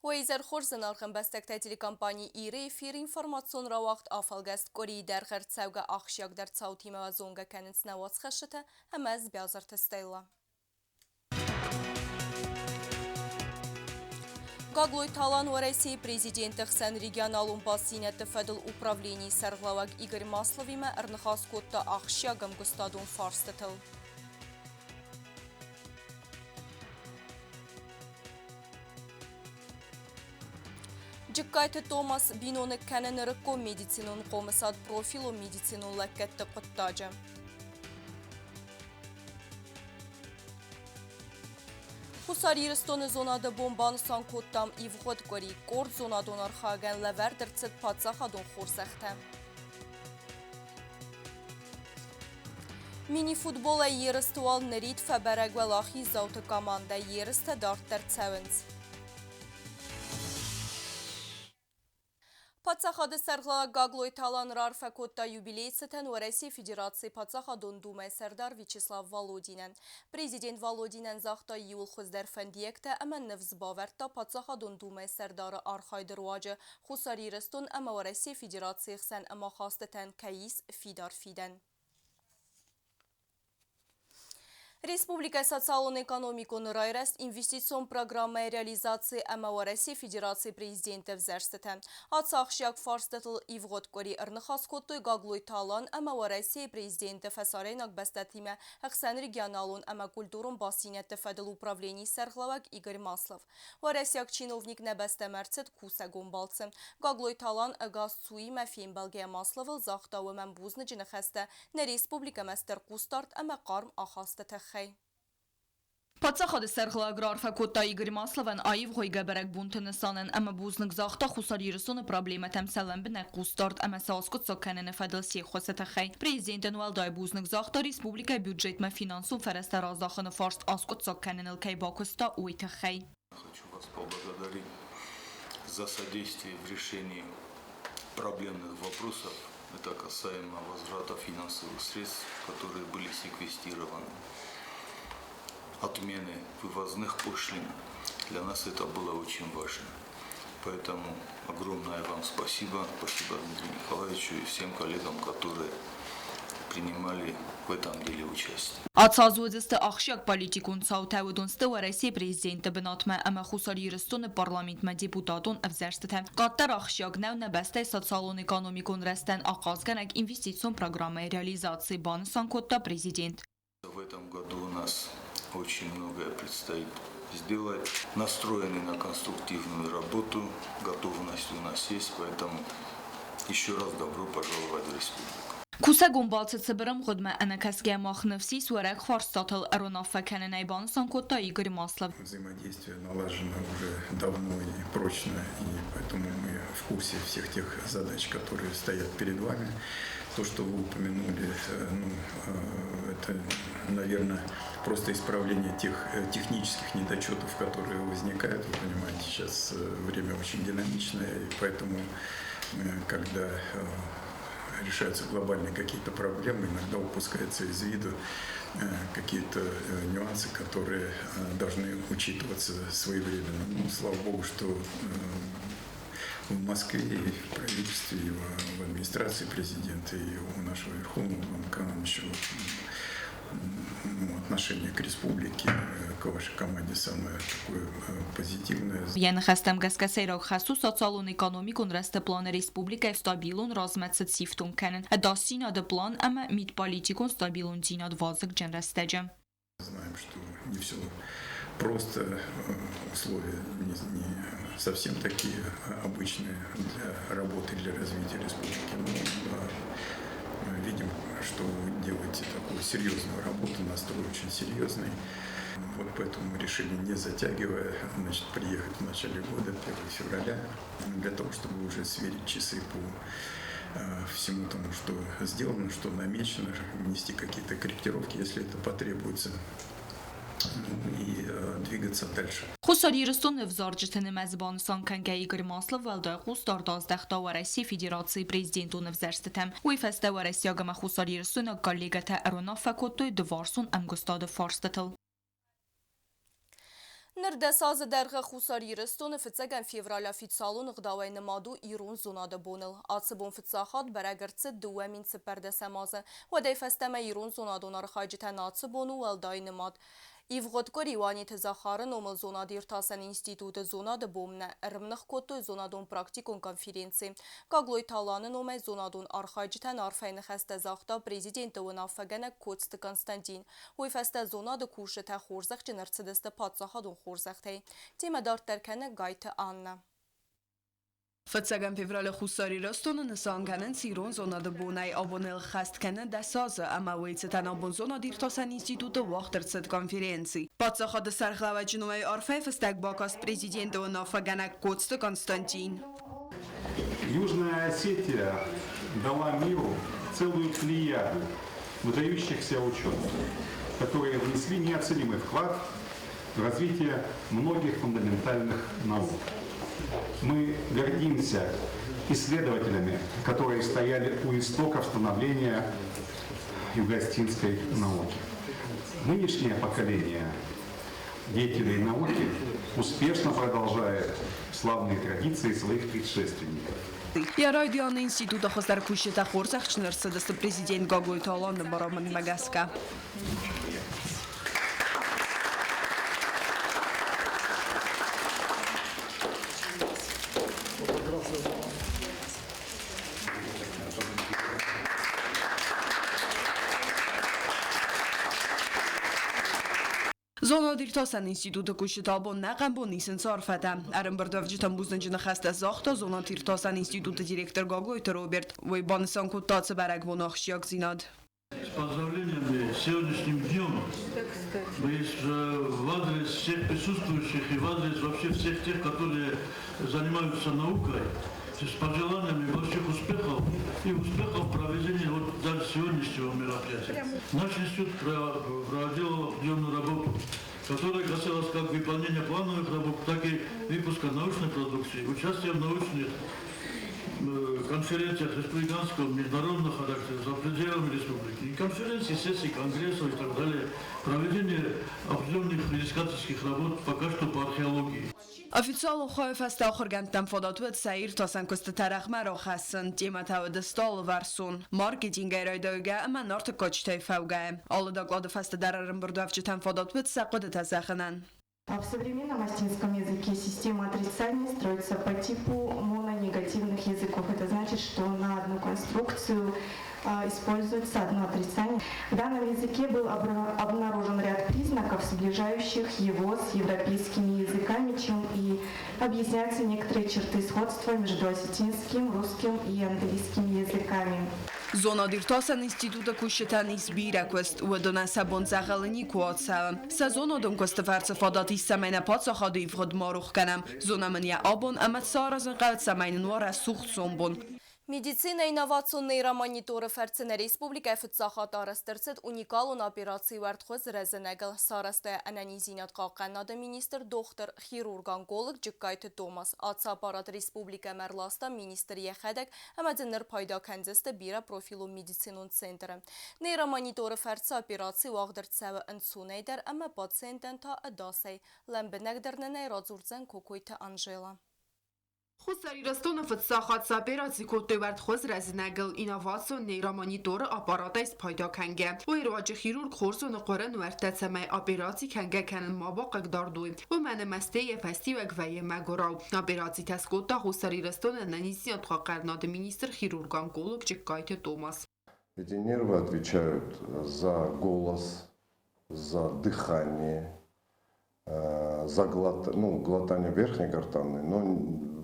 Уӕ изӕр хорз, зынаргъ ӕмбӕстӕгтӕ, телекомпани «Ир-ы» эфиры информацион рауагъд афӕлгӕст къуырийы дӕргъы ӕрцӕугӕ ахсджиагдӕр цаутимӕ базонгӕ кӕнынц нӕ уацхӕссджытӕ ӕмӕ ӕз Биазырты Стелла. Гаглойты Алан Уӕрӕсейы президенты хсӕн регионалон бастдзинӕдты фӕдыл управленийы сӕргълӕууӕг Игорь Масловимӕ ӕрныхас кодта ахсджиаг ӕмгуыстадон фарстытыл. Джыккайты Томас биноныг кӕны нырыккон медицинон хъомысад профилон медицинон лӕггӕдты хъуыддаджы. Хуссар Ирыстоны зонады бон банысан кодтам ивгъуыд къуыри. Къорд зонадон архайӕгӕн лӕвӕрд ӕрцыд паддзахадон хорзӕхтӕ. Мини-футболӕй ерысты уал нырид фӕбӕрӕг уӕлахиздзауты командӕ. Ерыстӕ дарддӕр цӕуынц. Паддзахады сӕргълӕууӕг Гаглойты Алан раарфӕ кодта юбилейы цытӕн Уӕрӕсейы Федерацийы Паддзахадон Думӕйы сӕрдар Вячеслав Володинӕн. Президент Володинӕн загъта иууыл хуыздӕр фӕндиӕгтӕ ӕмӕ ныфс бавӕрдта Паддзахадон Думӕйы сӕрдары архайды руаджы Хуссар Ирыстон ӕмӕ Уӕрӕсейы Федерацийы хсӕн ӕмахастытӕн кӕй ис фидар фидӕн. Республикӕйы социалон-экономикон райрӕзт инвестицион программӕйы реализаци ӕмӕ Уӕрӕсейы Федерацийы президенты ӕвзӕрстытӕ. Ацы ахсджиаг фарстытыл ивгъуыд къуыри ӕрныхас кодтой Гаглойты Алан ӕмӕ Уӕрӕсейы президенты фӕсарӕйнаг бӕстӕтимӕ ӕхсӕнрегионалон ӕмӕ культурон бастдзинӕдты фӕдыл управленийы сӕргълӕууӕг Игорь Маслов. Уӕрӕсейаг чиновник нӕ бӕстӕмӕ ӕрцыд кусӕгон балцы. Гаглойты Алан ӕгас цуимӕ фембӕлгӕйӕ Масловыл загъта уымӕн бузныджы ныхӕстӕ нӕ республикӕмӕ стыр хъусдард ӕмӕ хъарм ахасты тыххӕй. Паддзахады сӕргълӕууӕг раарфӕ кодта Игорь Масловӕн аивгъуыйгӕ бӕрӕгбонты нысанӕн ӕмӕ бузныг загъта Хуссар Ирыстоны проблемӕтӕм сӕ лӕмбынӕг хъусдард ӕмӕ сӕ аскъуыддзаг кӕныны фӕдыл се ххуысы тыххӕй. Президентӕн уӕлдай бузныг загъта республикӕйы бюджетмӕ финансон фӕрӕзтӕ раздахыны фарст аскъуыддзаг кӕныныл кӕй бакуыста, уый тыххӕй. Хочу вас поблагодарить за содействие в решении проблемных вопросов. Это касаемо возврата финансовых средств, которые были секвестированы, отмены вывозных пошлин. Для нас это было очень важно. Поэтому огромное вам спасибо. Спасибо Дмитрию Николаевичу и всем коллегам, которые принимали в этом деле участие. Ацы аз уыдысты ахсджиаг политикон цаутӕ, уыдон сты Уӕрӕсейы президенты бынатмӕ ӕмӕ Хуссар Ирыстоны парламентмӕ депутатон ӕвзӕрстытӕ. Къаддӕр ахсджиаг нӕу нӕ бӕстӕйы социалон-экономикон рӕзтӕн ахъазгӕнӕг инвестицион программӕйы реализаци, банысан кодта президент. В этом году у нас очень многое предстоит сделать. Настроены на конструктивную работу, готовность у нас есть, поэтому еще раз добро пожаловать в республику. Кусӕгон балцы цыбыр ӕмгъуыдмӕ ӕнӕкӕсгӕ мах ныфс ис уӕрӕх фарстатыл ӕруынаффӕ кӕнынӕй, банысан кодта Игорь Маслов. Взаимодействие налажено уже давно и прочно, и поэтому мы в курсе всех тех задач, которые стоят перед вами. То, что вы упомянули, ну, это, наверное, просто исправление тех технических недочетов, которые возникают. Вы понимаете, сейчас время очень динамичное, и поэтому, когда решаются глобальные какие-то проблемы, иногда упускаются из виду какие-то нюансы, которые должны учитываться своевременно. Ну, слава богу, что в Москве и в правительстве, и в администрации президента, и у нашего Верховного Главнокомандующего ну, отношение к республике, к вашей команде самое такое позитивное. Йӕ ныхӕстӕм гӕсгӕ сӕйраг хӕс у социалон-экономикон рӕзты планы республикӕйы стабилон размӕцыд сифтонг кӕнын, ӕдасдзинады план ӕмӕ мидполитикон стабилондзинад вазыгджын рӕстӕджы. Знаем, что не все просто, условия не совсем такие обычные для работы, для развития республики. Но видим, что вы делаете такую серьезную работу, настрой очень серьезный. Вот поэтому мы решили, не затягивая, значит, приехать в начале года, 1 февраля, для того, чтобы уже сверить часы по всему тому, что сделано, что намечено, внести какие-то корректировки, если это потребуется, ну, и двигаться дальше. Хуссар Ирыстоны ӕвзарджыты нымӕц банысан кӕнгӕ Игорь Маслов уӕлдай хъусдард аздӕхта Уӕрӕсейы Федерацийы президентон ӕвзӕрстытӕм. Уый фӕстӕ уӕрӕсейаг ӕмӕ хуссарирыстойнаг коллегӕтӕ ӕруынаффӕ кодтой дыварсон ӕмгуыстады фарстытыл. Ныр 10 азы дӕргъы Хуссар Ирыстоны фыццӕгӕм февраль официалон ӕгъдауӕй нымад у Ирон зонады боныл. Ацы бон фыццаг хатт бӕрӕг ӕрцыд 2014 азы. Уӕдӕй фӕстӕмӕ ирон зонадон архайджытӕн ацы бон у уӕлдай нымад. Ивгъуыд къуыри Уанеты Захары номыл зонад-иртасӕн институты зонады бонмӕ ӕрымных кодтой зонадон-практикон конференци. Гаглойты Аланы номӕй зонадон архайджытӕн арфӕйы ныхӕстӕ загъта президенты уынаффӕгӕнӕг Коцты Константин. Уый фӕстӕ зонады кусджытӕ хорзӕхджын ӕрцыдысты паддзахадон хорзӕхтӕй. Темӕ дарддӕр кӕны Гайты Анна. Фыццӕгӕм февралы Хуссар Ирыстоны нысан кӕнынц Ирон зонады бонӕй. Абон ӕххӕст кӕны 10 азы, ӕмӕ уый цытӕн абон зонад-иртасӕн институты уагъд ӕрцыд конференци. Паддзахады сӕргълӕууӕджы номӕй арфӕйы фыстӕг бакаст президенты уынаффӕгӕнӕг Коцты Константин. Южная Осетия дала миру целую плеяду выдающихся ученых, которые внесли неоценимый вклад в развитие многих фундаментальных наук. Мы гордимся исследователями, которые стояли у истоков становления юго-осетинской науки. Нынешнее поколение деятелей науки успешно продолжает славные традиции своих предшественников. Йӕ райдианы институты хуыздӕр кусджытӕ хорзӕхджын ӕрцыдысты президент Гаглойты Аланы барамындмӕ гӕсгӕ. Зонад-иртасӕн институты кусджытӕ абон ӕнӕхъӕн бон исынц арфӕтӕ. Ӕрӕмбырдуӕвджытӕн бузныджы ныхӕстӕ загъта зонад-иртасӕн институты директор Гаглойты Роберт. Уый банысан кодта ацы бӕрӕгбоны ахсджиагдзинад. С поздравлениями с сегодняшним днем в адрес всех присутствующих и в адрес вообще всех тех, которые занимаются наукой, с пожеланиями больших успехов и успехов в проведении вот даже сегодняшнего мероприятия. Наш институт проводил определенную работу, которая касалась как выполнения плановых работ, так и выпуска научной продукции, участия в научных конференциях республиканского, международного характера за пределами республики, и конференции, сессии, конгрессов и так далее, проведение определенных изыскательских работ пока что по археологии. Официалон хайы фӕстӕ ахуыргӕндтӕн фадат уыд сӕ иртасӕн куыстытӕ рӕгъмӕ рахӕссын, темӕтӕ уыдысты алыварсон: маркетингӕй райдайгӕ ӕмӕ нарты кадджытӕй фӕугӕйӕ. Алы доклады фӕстӕ дӕр ӕрӕмбырдуӕвджытӕн фадат уыд сӕ хъуыдытӕ зӕгъынӕн. В современном осетинском языке система отрицания строится по типу мононегативных языков. Это значит, что на одну конструкцию используется одно отрицание. В данном языке был обнаружен ряд признаков, сближающих его с европейскими языками, чем и объясняются некоторые черты сходства между осетинским, русским и английским языками. Зонад-иртасӕн институты кусджытӕн ис бирӕ куыст, уыдонӕн сӕ бон дзӕгъӕлы никуы ацӕуы. Сӕ зонадон куысты фӕрцы фадат ис, цӕмӕй нӕ паддзахады ивгъуыд ма рох кӕнӕм, зонӕм ын йӕ абон ӕмӕ цы аразын хъӕуы, цӕмӕй нын уа рӕсугъд сомбон. Медицинӕйы инновацион нейромониторы фӕрцы нӕ республикӕйы фыццаг хатт арӕзт ӕрцыд уникалон операци уӕртхуыз рӕзынӕгыл. Сарӕзта ӕнӕниздзинад хъахъхъӕнынады министр, дохтыр, хирург-онколог Джыккайты Томас. Ацы аппарат республикӕмӕ ӕрласта министр йӕхӕдӕг, ӕмӕ дзы ныр пайда кӕндзысты бирӕпрофилон медицинон центры. Нейромониторы фӕрцы операци уагъд ӕрцӕуы ӕнцонӕйдӕр ӕмӕ пациентӕн та ӕдасӕй. Лӕмбынӕгдӕр нын ӕй радзурдзӕн Кокойты Анжела. Хуссар Ирыстоны фыццаг хатт соопераци кодтой уӕртхуыз рӕзынӕгыл инновацион нейромониторы аппаратӕй спайда кӕнгӕ. Уый руаджы хирург хорз уыны хъуыры нуӕрттӕ, цӕмӕй операци кӕнгӕ кӕнын ма бахъыгдардой. Уымӕн ӕмӕ стӕй йӕ фӕстиуӕг вӕййы мӕгуырау. Операцитӕ скодта Хуссар Ирыстоны ӕнӕниздзинад хъахъхъӕнынады министр, хирург-онколог Джыккайты Томас. Эти нервы отвечают за голос, за дыхание, за ну, глотание верхней гортанной, но,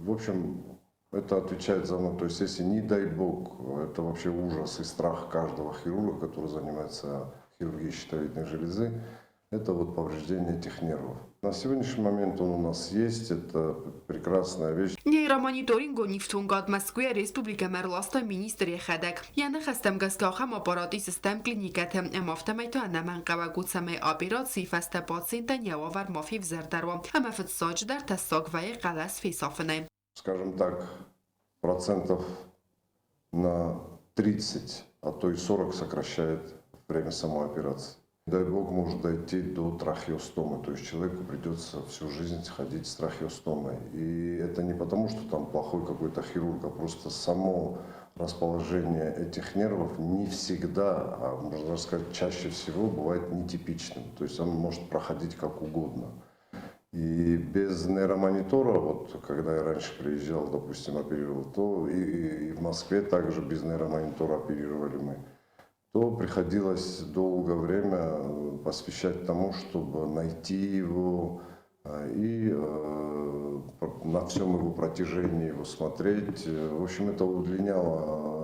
в общем, это отвечает за ну, то есть если, не дай бог, это вообще ужас и страх каждого хирурга, который занимается хирургией щитовидной железы, это вот повреждение этих нервов. На сегодняшний момент он у нас есть, это прекрасная вещь. Нейромониторингон ифтонгад Мӕскуыйӕ республикӕмӕ ӕрласта министр йӕхӕдӕг. Йӕ ныхӕстӕм гӕсгӕ ахӕм аппарат ис стӕм клиникӕты, ӕмӕ афтӕмӕй та ӕнӕмӕнгхъӕуӕг у, цӕмӕй операцийы фӕстӕ пациентӕн йӕ уавӕр ма февзӕрдӕр уа, ӕмӕ фыццаджыдӕр тӕссаг вӕййы хъӕлӕс фесафынӕй. Скажем так, процентов на 30, а то и 40 сокращает время самой операции. Дай бог, может дойти до трахеостомы, то есть человеку придется всю жизнь ходить с трахеостомой. И это не потому, что там плохой какой-то хирург, а просто само расположение этих нервов не всегда, а можно даже сказать, чаще всего бывает нетипичным. То есть он может проходить как угодно. И без нейромонитора, вот когда я раньше приезжал, допустим, оперировал, то и в Москве также без нейромонитора оперировали мы, то приходилось долгое время посвящать тому, чтобы найти его и на всем его протяжении его смотреть. В общем, это удлиняло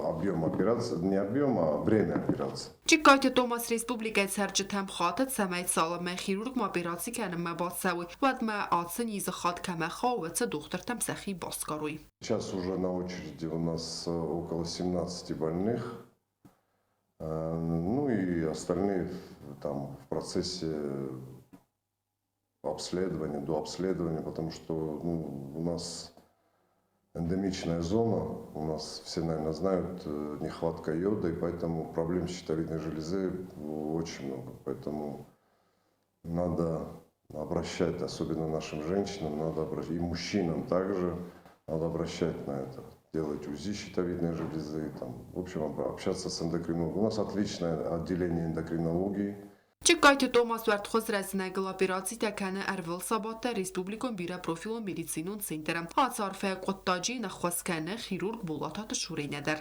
объем операции, не объем, а время операции. Джигкойты Томас республикӕйы цӕрджытӕм хатыд, цӕмӕй цалынмӕ хирургмӕ операци кӕнынмӕ бацӕуой, уӕдмӕ ацы низы хатт кӕмӕ хауы, уыцы дохтыртӕм сӕхи басгарой. Сейчас уже на очереди у нас около 17 больных. Ну и остальные там в процессе обследования, до обследования, потому что, ну, у нас эндемичная зона, у нас все, наверное, знают, нехватка йода, и поэтому проблем с щитовидной железы очень много. Поэтому надо обращать, особенно нашим женщинам, надо обращать, и мужчинам также надо обращать на это, делать УЗИ щитовидной железы, там, в общем, общаться с эндокринологом. У нас отличное отделение эндокринологии. Джыгкайты Томас уӕртхуыз рӕзынӕгыл операцитӕ кӕны ӕрвылсабат дӕр республикон бирӕпрофилон медицинон центры. Ацы арфӕйаг хъуыддаджы йын ӕххуыс кӕны хирург Болататы Шуринӕ дӕр.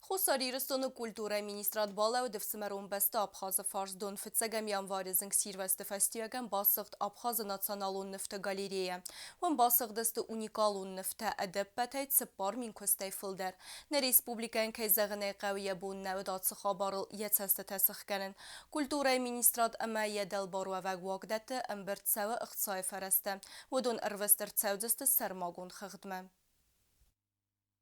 Хуссар Ирыстоны культурӕйы министрад балӕууыд ӕфсымӕрон бӕстӕ Абхазы фарс. Дон фыццӕгӕм январы зынгсирвӕзты фӕстиуӕгӕн басыгъд Абхазы националон нывты галерея. Уым басыгъдысты уникалон нывтӕ ӕдӕппӕтӕй 4000 куыстӕй фылдӕр. Нӕ республикӕйӕн, кӕй зӕгъын ӕй хъӕуы, йӕ бон нӕ уыд ацы хабарыл йӕ цӕстытӕ сыхгӕнын. Культурӕйы министрад ӕмӕ йӕ дӕлбаруӕвӕг уагдӕтты ӕмбырд цӕуы ӕхцайы фӕрӕзтӕ. Уыдон ӕрвыст ӕрцӕудзысты сӕрмагонд хыгъдмӕ.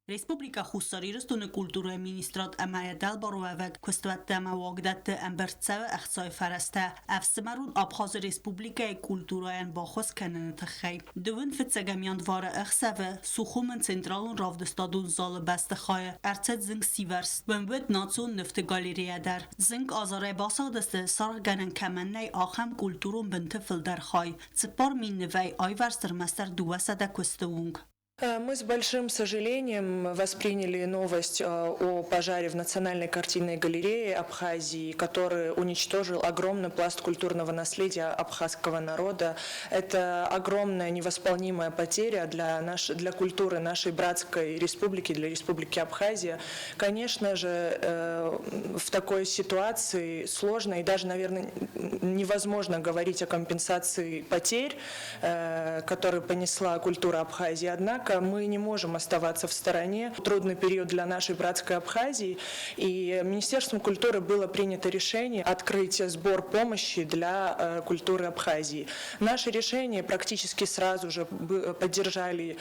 Республикӕ Хуссар Ирыстоны культурӕйы министрад ӕмӕ йӕ дӕлбаруӕвӕг куыстуӕттӕ ӕмӕ уагдӕтты ӕмбырд цӕуы ӕхцайы фӕрӕзтӕ ӕфсымӕрон Абхазы Республикӕйы культурӕйӕн баххуыс кӕныны тыххӕй. Дыууын фыццӕгӕм январы ӕхсӕвы Сухумы централон равдыстадон залы бӕстыхайы ӕрцыд зынгсивӕрзт. Уым уыд национ нывты галерея дӕр. Зынг азарӕй басыгъдысты, саргъгӕнӕн кӕмӕн нӕй, ахӕм культурон бынты фылдӕр хай. 4000 нывӕй аивӕрзт ӕрмӕстдӕр 200 куысты онг. Мы с большим сожалением восприняли новость о пожаре в Национальной картинной галерее Абхазии, который уничтожил огромный пласт культурного наследия абхазского народа. Это огромная невосполнимая потеря для культуры нашей братской республики, для Республики Абхазия. Конечно же, в такой ситуации сложно и даже, наверное, невозможно говорить о компенсации потерь, которые понесла культура Абхазии. Однако мы не можем оставаться в стороне. Трудный период для нашей братской Абхазии. И Министерством культуры было принято решение открыть сбор помощи для культуры Абхазии. Наше решение практически сразу же поддержали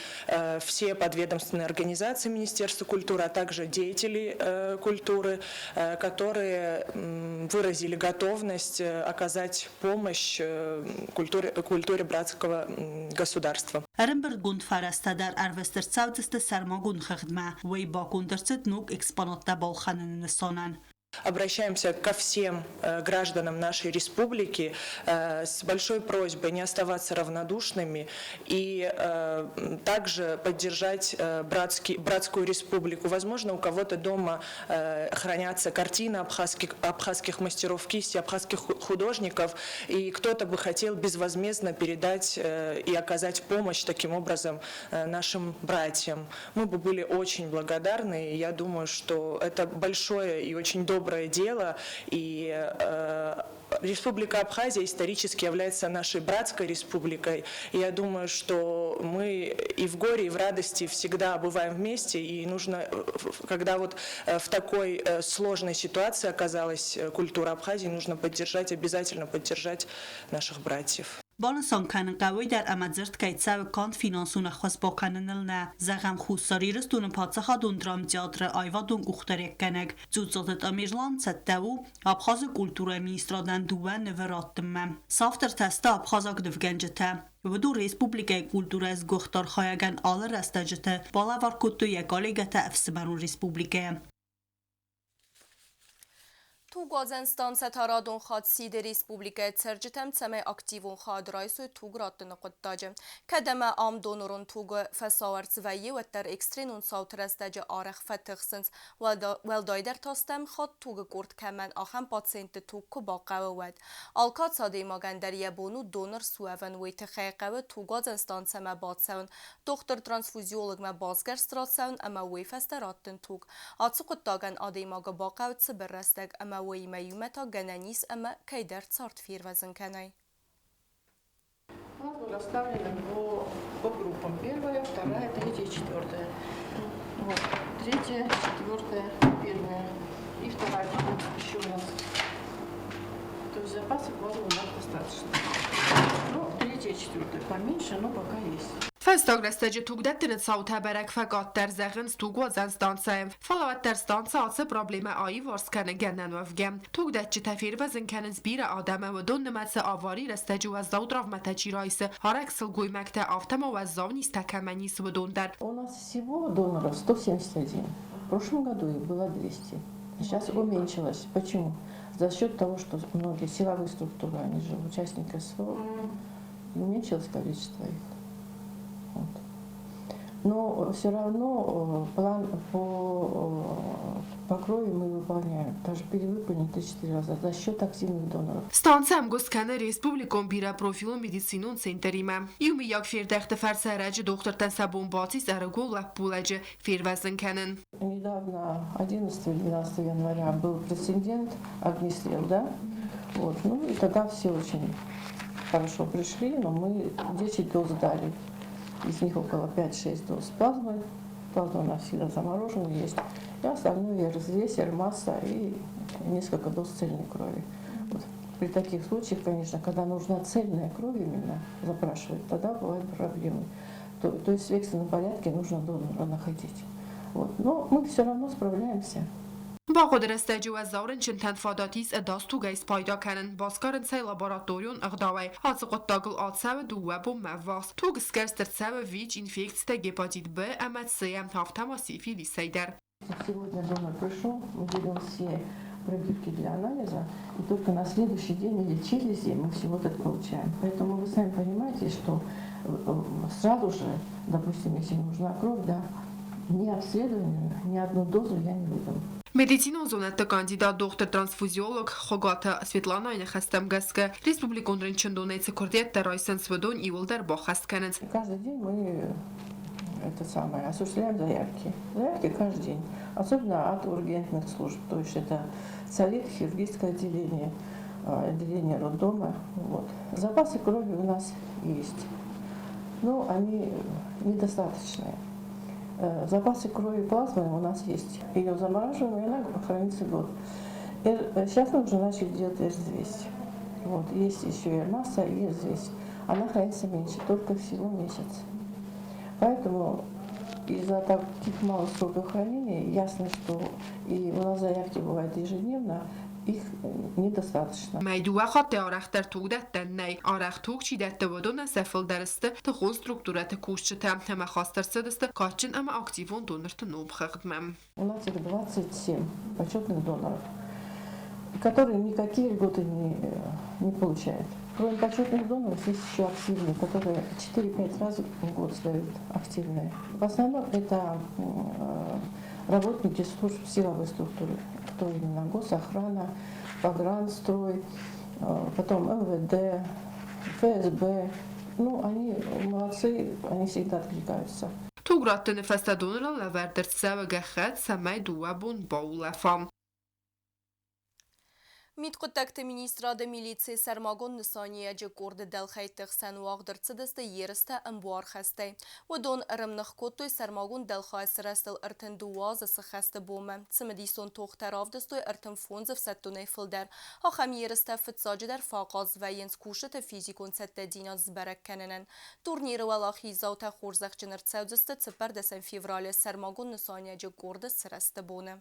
все подведомственные организации Министерства культуры, а также деятели культуры, которые выразили готовность оказать помощь культуре братского государства. Ӕрӕмбырдгонд фӕрӕзтӕ дӕр ӕрвыст ӕрцӕудзысты сӕрмагонд хыгъдмӕ. Уый баконд ӕрцыд ног экспонаттӕ балхӕныны нысанӕн. Обращаемся ко всем гражданам нашей республики с большой просьбой не оставаться равнодушными и также поддержать братскую республику. Возможно, у кого-то дома хранятся картины абхазских мастеров кисти, абхазских художников, и кто-то бы хотел безвозмездно передать и оказать помощь таким образом нашим братьям. Мы бы были очень благодарны, и я думаю, что это большое и очень доброе дело, и Республика Абхазия исторически является нашей братской республикой. И я думаю, что мы и в горе, и в радости всегда бываем вместе. И нужно, когда вот в такой сложной ситуации оказалась культура Абхазии, нужно поддержать, обязательно поддержать наших братьев. Банысан кӕнын хъӕуы уый дӕр, ӕмӕ дзырд кӕй цӕуы канд финансон ӕххуыс бакӕныныл нӕ. Зӕгъӕм, Хуссар Ирыстоны паддзахадон драмтеатры аивадон къухдариуӕггӕнӕг Дзуццаты Тамерлан цӕттӕ у Абхазы культурӕйы министрадӕн дыууӕ нывы раттынмӕ. Сӕ автортӕ сты абхазаг нывгӕнджытӕ. Уыдон республикӕйы культурӕйы сгуыхт архайӕгӕн алы рӕстӕджыты балӕвар кодтой йӕ коллегӕтӕ ӕфсымӕрон республикӕйӕ. Тугуадзӕн станцӕ та радон хатт сиды республикӕйы цӕрджытӕм, цӕмӕй активон хайад райсой туг раттыны хъуыддаджы. Кӕд ӕмӕ ам донорон тугы фӕсауӕрц вӕййы, уӕддӕр экстренон цауты рӕстӕджы арӕх фӕтыхсынц, уӕлдайдӕр та стӕм хатт тугы къорд кӕмӕн, ахӕм пациентты туг куы бахъӕуы, уӕд. Алкӕцы адӕймагӕн дӕр йӕ бон у донор суӕвын, уый тыххӕй хъӕуы тугуадзӕн станцӕмӕ бацӕуын, дохтыр-трансфузиологмӕ басгӕрст рацӕуын ӕмӕ уый фӕстӕ раттын туг. Ацы хъуыддагӕн адӕймагы бахъӕуы цыбыр рӕстӕг ӕмӕ уыимӕ иумӕ та гӕнӕн ис ӕмӕ кӕйдӕр цард фервӕзын кӕнай. Плазма расставлена по группам. Первая, вторая, третья, четвертая. Вот. Третья, четвертая, первая. И вторая еще у нас. То есть запаса плазмы у нас достаточно. Ну, третья, четвертая поменьше, но пока есть. Фӕстаг рӕстӕджы тугдӕттыны цаутӕ бӕрӕг фӕкъаддӕр, зӕгъынц тугуадзӕн станцӕйы. Фӕлӕ уӕддӕр станцӕ ацы проблемӕ аиварс кӕны гӕнӕнуӕвгӕ. Тугдӕтджытӕ фервӕзын кӕнынц бирӕ адӕмы, уыдон нымӕцы аварийы рӕстӕджы уӕззау травмӕтӕ чи райсы, арӕх сылгоймӕгтӕ, афтӕ ма уӕззау низтӕ кӕмӕн ис, уыдон дӕр. У нас всего доноров 171. В прошлом году их было 200. Сейчас уменьшилось. Почему? За счет того, что многие силовые структуры, они же участники СВО, уменьшилось количество их. Вот. Но все равно план по крови мы выполняем. Даже перевыполнили 3-4 раза за счет активных доноров. Станцӕ ӕмгуыст кӕны республикон бирӕпрофилон медицинон центримӕ. Иумӕйаг фердӕхты фӕрцы ӕрӕджы дохтыртӕн сӕ бон бацис ӕрыгон лӕппулӕджы фервӕзын кӕнын. Недавно, 11 или 12 января, был прецедент, огнестрел, да? Вот. Ну и тогда все очень хорошо пришли, но мы 10 доз дали. Из них около 5-6 доз плазмы. Плазма у нас всегда заморожена есть. И остальное РЗС, масса и несколько доз цельной крови. Вот. При таких случаях, конечно, когда нужна цельная кровь именно запрашивать, тогда бывают проблемы. То есть в экстренном порядке нужно донора находить. Вот. Но мы все равно справляемся. Бахъуыды рӕстӕджы уӕззау рынчынтӕн фадат ис ӕдас тугӕй спайда кӕнын, басгарынц ӕй лабораторион ӕгъдауӕй. Ацы хъуыддагыл ацӕуы дыууӕ бонмӕ ӕввахс. Туг сгӕрст ӕрцӕуы ВИЧ, инфекцитӕ, гепатит Б ӕмӕ С-йӕ, афтӕ ма сифилисӕй дӕр. Сегодня донор пришел, мы берем все пробирки для анализа, и только на следующий день или через день мы всего это получаем. Поэтому вы сами понимаете, что сразу же, допустим, если нужна кровь, да, ни обследование, ни одну дозу я не выдам. Медицинон зонӕдты кандидат дохтыр-трансфузиолог Хуыгаты Светланайы ныхӕстӕм гӕсгӕ, республикон рынчындонӕй цы куырдиӕттӕ райсынц, уыдон иууылдӕр баххӕст кӕнынц. Каждый день мы это самое, осуществляем заявки. Заявки каждый день. Особенно от ургентных служб. То есть это ЦАЛИТ, хирургическое отделение, отделение роддома. Вот. Запасы крови у нас есть, но они недостаточные. Запасы крови плазмы у нас есть. Ее замораживаем, и она хранится год. Сейчас мы уже начали делать Р200. Вот. Есть еще и масса, и Р200. Она хранится меньше, только всего месяц. Поэтому из-за таких малых сроков хранения ясно, что и у нас заявки бывают ежедневно, их недостаточно. Мӕй дыууӕ хатты арӕхдӕр туг дӕттӕн нӕй. Арӕх туг чи дӕтты, уыдонӕн сӕ фылдӕр сты тыхон структурӕты кусджытӕ ӕмӕ хаст ӕрцыдысты кадджын ӕмӕ активон донорты номхыгъдмӕ. У нас их 27 почетных доноров, которые никакие льготы не получают. Кроме почетных доноров, есть еще активные, которые 4-5 раз в год сдают активные. В основном это работники служб силовой структуры, кто именно госохрана, погранстрой, потом МВД, ФСБ. Ну, они молодцы, они всегда откликаются. Туг раттыны фӕстӕ донорӕн лӕвӕрд ӕрцӕуы гӕххӕтт, цӕмӕй дыууӕ бон баулӕфа. Мидхъуыддӕгты министрады милицийы сӕрмагонд нысаниуӕджы къорды дӕлхӕйтты хсӕн уагъд ӕрцыдысты ерыстӕ ӕмбуархӕстӕй. Уыдон ӕрӕмных кодтой сӕрмагонд дӕлхайы сырӕзтыл 32 азы сыххӕсты бонмӕ. Цымыдисон тохтӕ равдыстой 35 ӕфсӕддонӕй фылдӕр. Ахӕм ерыстӕ фыццаджыдӕр фӕахъаз вӕййынц кусджыты физикон цӕттӕдзинад сбӕрӕг кӕнынӕн. Турниры уӕлахиздзаутӕ хорзӕхджын ӕрцӕудзысты 14 февралы сӕрмагонд нысаниуӕджы къорды сырӕзты боны.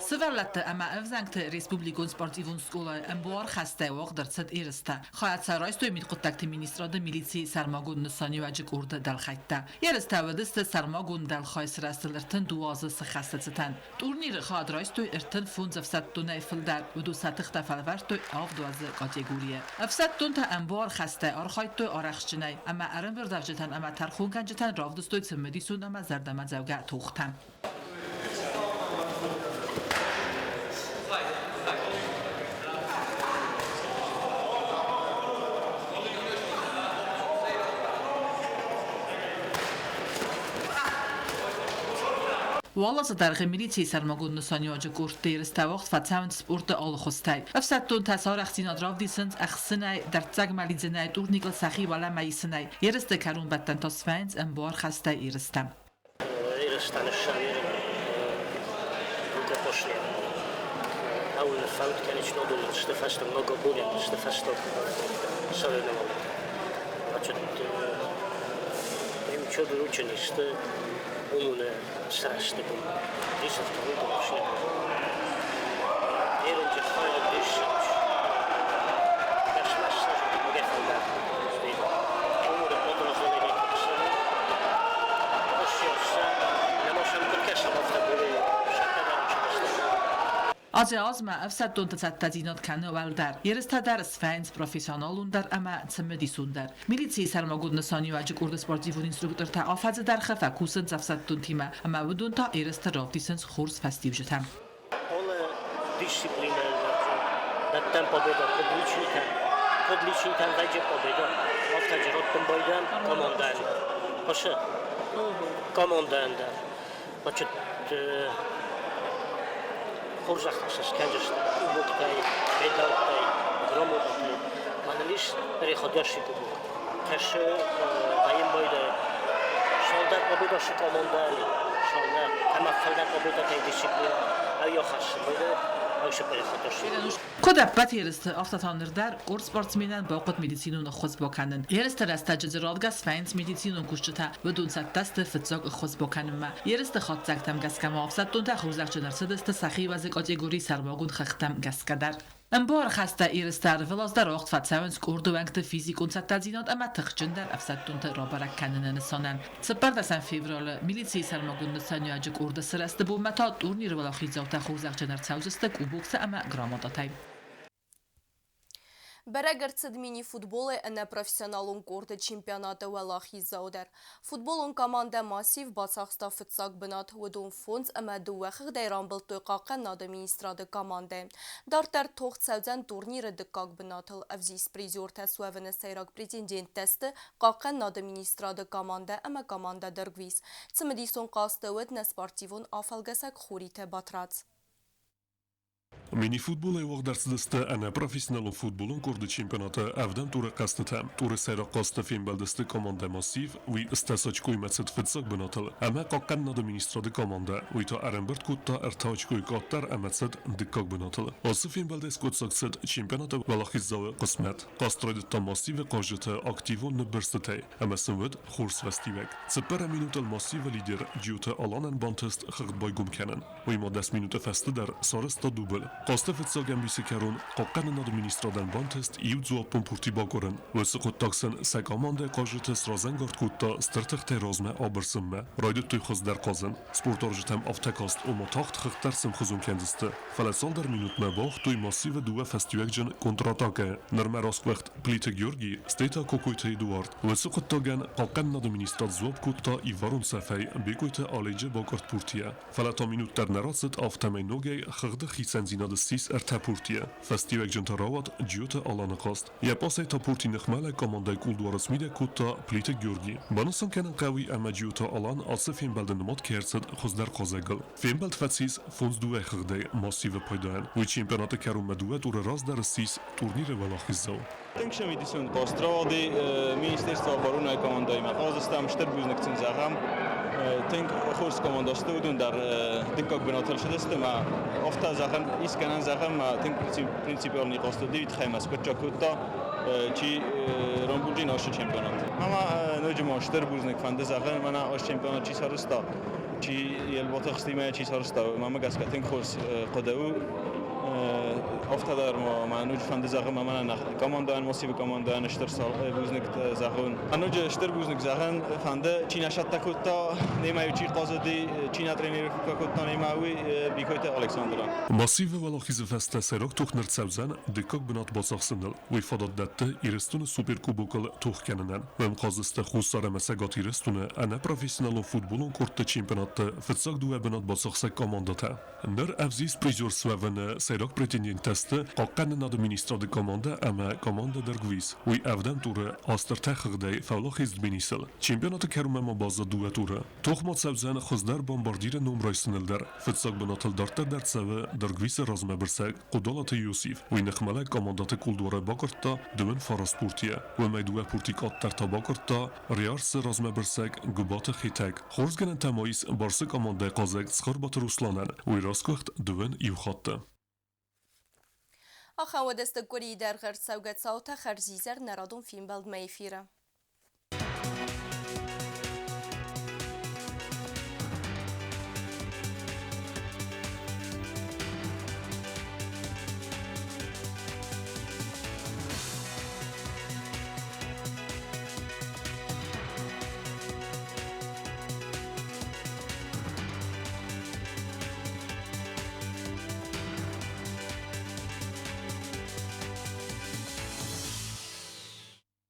Сывӕллӕтты ӕмӕ ӕвзӕнгты республикон спортивон скъолайы ӕмбуар хӕстӕй уагъд ӕрцыд ерыстӕ. Хайад сӕ райстой мидхъуыддӕгты министрады милицийы сӕрмагонд нысаниуӕджы къорды дӕлхӕйттӕ. Ерыстӕ уыдысты сӕрмагонд дӕлхай сырӕзтыл 32 азы сыххӕсты цытӕн. Турниры хайад райстой 35 ӕфсӕддонӕй фылдӕр, уыдон сӕ тыхтӕ фӕлвӕрдтой авд уӕзы категорийы. Ӕфсӕддонтӕ ӕмбуар хӕстӕй архайдтой арӕхстджынӕй ӕмӕ ӕрӕмбырдуӕвджытӕн ӕмӕ тӕрхонгӕнджытӕн равдыстой цымыдисон ӕмӕ зӕрдӕмӕдзӕугӕ тохтӕ. Уал азы дӕргъы милицийы сӕрмагонд нысаниуӕджы къордты ерыстӕ уагъд фӕцӕуынц спорты алы хуызтӕй. Ӕфсӕддонтӕ сӕ арӕхстдзинад равдисынц ӕхсынӕй, дӕрддзӕгмӕ лидзынӕй, турникыл сӕхи уӕлӕмӕ исынӕй. Ерысты кӕронбӕттӕн та свӕййынц ӕмбуар хӕстӕй ерыстӕ. Ерыстӕ ныссаверы рукопашные. Ауылы фӕуд конечно сты фӕстаг многоборье сты фӕстаг соревнования. Значит, приучены учены сты умуны сырӕзты бын. 32 рукопашные. Ерынджы хайад ис Азӕй-азмӕ ӕфсӕддонты цӕттӕдзинад кӕны уӕлдӕр. Ерыстӕ дӕр свӕййынц профессионалондӕр ӕмӕ цымыдисондӕр. Милицийы сӕрмагонд нысаниуӕджы къорды спортивон инструктортӕ афӕдзы дӕргъы фӕкусынц ӕфсӕддонтимӕ ӕмӕ уыдон та ерысты равдисынц хорз фӕстиуджытӕ. Алы дисциплинӕйыл дӕттӕм победа куыд личныйтӕн, куыд личныйтӕн вӕййы победа, афтӕ радтын байдӕн командӕйӕн. Хъуысы? Командӕйӕн дӕр. Значит, хорзӕхтӕ сӕ скӕндзысты кубоктӕй, медальтӕй, грамотатӕй. Мӕнӕн ис переходящий кубок. Кӕсы дайын байдайы. Салдат победасы командӕйы салдат, ӕмӕ фылдӕр победатӕй дисциплина ӕййахӕссы байдайы, ӕвсы переходящий. Куыд ӕппӕт ерысты, афтӕ та ныр дӕр къорд спортсменӕн бахъуыд медицинон ӕххуыс бакӕнын. Ерысты рӕстӕджы дзы радгӕс свӕййынц медицинон кусджытӕ, уыдон цӕттӕ сты фыццаг ӕххуыс бакӕнынмӕ. Ерысты хатдзӕгтӕм гӕсгӕ ма ӕфсӕддонтӕ хорзӕхджын ӕрцыдысты сӕхи уӕзы категорийы сӕрмагонд хӕхтӕм гӕсгӕ дӕр. Ӕмбуар хӕстӕ ерыстӕ ӕрвылаз дӕр уагъд фӕцӕуынц къорды уӕнгты физикон цӕттӕдзинад ӕмӕ тыхджындӕр ӕфсӕддонты рабӕрӕг кӕныны нысанӕн. 14 февралы милицийы сӕрмагонд нысаниуӕджы къорды сырӕзты бонмӕ та турниры уӕлахиздзаутӕ хорзӕхджын ӕрцӕудзысты кубоктӕ ӕмӕ грамотатӕй. Бӕрӕг ӕрцыд мини-футболӕй ӕнӕпрофессионалон къорды чемпионаты уӕлахиздзау дӕр. Футболон командӕ «Массив» бацахста фыццаг бынат. Уыдон 5 ӕмӕ 2 хыгъдӕй рамбылдтой хъахъхъӕнынады министрады командӕ. Дарддӕр тох цӕудзӕн турниры дыккаг бынатыл. Ӕвзист призертӕ суӕвыны сӕйраг претенденттӕ сты хъахъхъӕнынады министрады командӕ ӕмӕ командӕ «Дӕргвиз». Цымыдисон хъазты уыд нӕ спортивон афӕлгӕсӕг Хуриты Батрадз. Мини-футболӕй уагъд ӕрцыдысты ӕнӕпрофессионалон футболон къорды чемпионаты ӕвдӕм туры хъӕзтытӕ. Туры сӕйраг хъазты фембӕлдысты командӕ «Массив», уый 80 очкоимӕ цыд фыццаг бынатыл, ӕмӕ хъахъхъӕнынады министрады командӕ, уый та ӕрӕмбырд кодта 3 очкойы къаддӕр ӕмӕ цыд дыккаг бынатыл. Ацы фембӕлдӕй скъуыддзаг цыд чемпионаты уӕлахиздзауы хъысмӕт. Хъазт райдыдта «Массивы» хъазджыты активон ныббырстытӕй ӕмӕ сын уыд хорз фӕстиуӕг. 4 минутыл «Массивы» лидер Джиоты Аланӕн бантыст хыгъд байгом кӕнын. Уый ма 10 минуты фӕстӕдӕр сарӕзта дубль. Хъазты фыццаг ӕмбисы кӕрон хъахъхъӕнынады министрадӕн бантыст иу дзуаппон пурти бакъуырын. Уыцы хъуыддаг сын сӕ командӕйы хъазджыты сразӕнгард кодта стыр тыхтӕй размӕ абырсынмӕ. Райдыдтой хуыздӕр хъазын. Спортуарзджытӕм афтӕ каст, ома тагъд хыгъддӕр сӕмхуызон кӕндзысты. Фӕлӕ цалдӕр минутмӕ бауагътой «Массивы» дыууӕ фӕстиуӕгджын контратакӕйы. Нырмӕ расгуыхт Плиты Георгий, стӕй та Кокойты Эдуард. Уыцы хъуыддагӕн хъахъхъӕнынады министрад дзуапп кодта иварон цӕфӕй Бекъойты Оледжы бакъуырд пуртийӕ. Фӕлӕ та минут дӕр нӕ рацыд, афтӕмӕй ногӕй хыгъды хицӕндзинад ссис ӕртӕ пуртийӕ. Фӕстиуӕгджын та рауад Джиоты Аланы хъазт. Йӕ пасӕй та пурти ныхмӕлӕг командӕйы кулдуары смидӕг кодта Плиты Георгий. Банысан кӕнын хъӕуы, ӕмӕ Джиоты Алан ацы фембӕлды нымад кӕй ӕрцыд хуыздӕр хъазӕгыл. Фембӕлд фӕцис 5-2 хыгъдӕй «Массивы» пайдайӕн. Уый чемпионаты кӕронмӕ дыууӕ туры раздӕр ссис турниры уӕлахиздзау. Тынг цымыдисон хъазт рауади Министерство обороны командӕимӕ. Хъаздзыстӕм, стыр бузныг сын зӕгъӕм. Тынг хорз командӕ сты, уыдон дӕр дыккаг бынатыл сыдысты ӕмӕ афтӕ зӕгъӕн, искӕнӕн зӕгъӕм, тынг принципиальный хъазт уыди, тыххӕй ма скъуыддзаг кодта, чи рамбулджын ацы чемпионат. Ӕмӕ ноджы ма стыр бузныг фӕнды зӕгъын, мӕнӕ ацы чемпионат чи сарӕзта, Чи Елботы хстимӕ чи сарӕзта, мӕнмӕ гӕсгӕ тынг хорз хъуыды у. Афтӕ дӕр ма мӕ ноджы фӕнды зӕгъын мӕнӕн командӕйӕн, Массивы командӕйӕн стыр бузныг зӕгъын. Ноджы стыр бузныг зӕгъын фӕнды, чи нӕ сӕттӕ кодта, немӕ чи хъазыди, чи нӕ тренировкӕ кодта немӕ, уый Бикойты Александрӕн. Массивы уӕлахизы фӕстӕ сӕйраг тох ӕрцӕудзӕн дыккаг бынат бацахсыныл. Уый фадат дӕтты Ирыстоны Суперкубокыл тох кӕнынӕн. Уым хъаздзысты Хуссар ӕмӕ Цӕгат Ирыстоны ӕнӕпрофессионалон футболон къордты чемпионатты фыццаг дыууӕ бынат бацахсӕг командӕтӕ. Ныр ӕвзист призер суӕвыны сӕйраг претенденттӕ сты Хъахъхъӕнынады министрады командӕ ӕмӕ командӕ Дӕргвиз. Уый ӕвдӕм туры астӕртӕ хыгъдӕй фӕуӕлахиз Тбилисыл. Чемпионаты кӕронмӕ ма баззад дыууӕ туры. Тох ма цӕудзӕн хуыздӕр бомбардиры ном райсыныл дӕр. Фыццаг бынатыл дарддӕр дӕр цӕуы Дӕргвисы размӕбырсӕг Хъодалаты Иосиф. Уый ныхмӕлӕг командӕты кулдуары бакъуырдта дыууын фараст пуртийӕ. Уымӕй дыууӕ пурти къаддӕр та бакъуырдта Риарсы размӕбырсӕг Гуыбаты Хетӕг. Хорзгӕнӕнтӕ ма ис Барсы командӕйы хъазӕг Цхуырбаты Русланӕн. Уый расгуыхт дыууын иу хатты. Ахӕм уӕдӕ къуырийы дӕргъы ӕрцӕугӕ цаутӕ хӕрзизӕр нӕ радон фембӕлдмӕ эфиры.